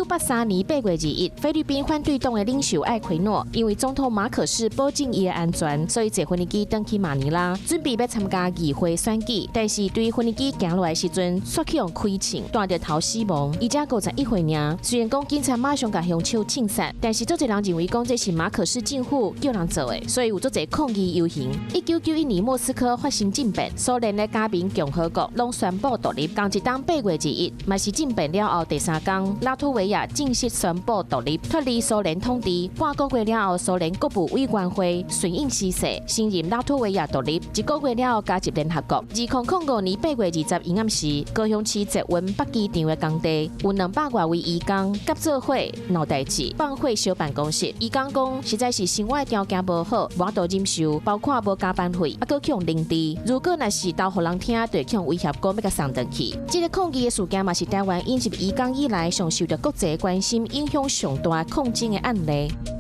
九八三年8月21，菲律賓反對黨的領袖艾奎諾，因為總統馬可仕保證伊的安全，所以坐飛機轉去馬尼拉，準備欲參加議會選舉。但是對飛機行落來時陣，煞去予開槍，彈著頭死亡。伊才51歲爾。雖然講警察馬上共兇手槍殺，但是足濟人認為講這是馬可仕政府叫人做的，所以有足濟抗議遊行。1991年莫斯科發生政變，蘇聯的加盟共和國攏宣布獨立。仝一冬8月21，嘛是政變了後第三工，拉脫維亞正式宣布獨立，脫離蘇聯統治。半個月了後，蘇聯國務委員會順應時勢，承認拉脫維亞獨立。一個月了後加入聯合國。2005年8月21暗時，高雄市捷運北機場的工地有200外位移工，佮做伙鬧代誌，放火燒辦公室。移工講，實在是生活條件無好，無法度忍受，包括無加班費，猶閣去予凌遲。如果若是投予人聽，就會去予威脅講欲共送轉去。這個抗議的事件嘛是台灣引入移工以來上受著國際關心、影響上大抗爭的案例。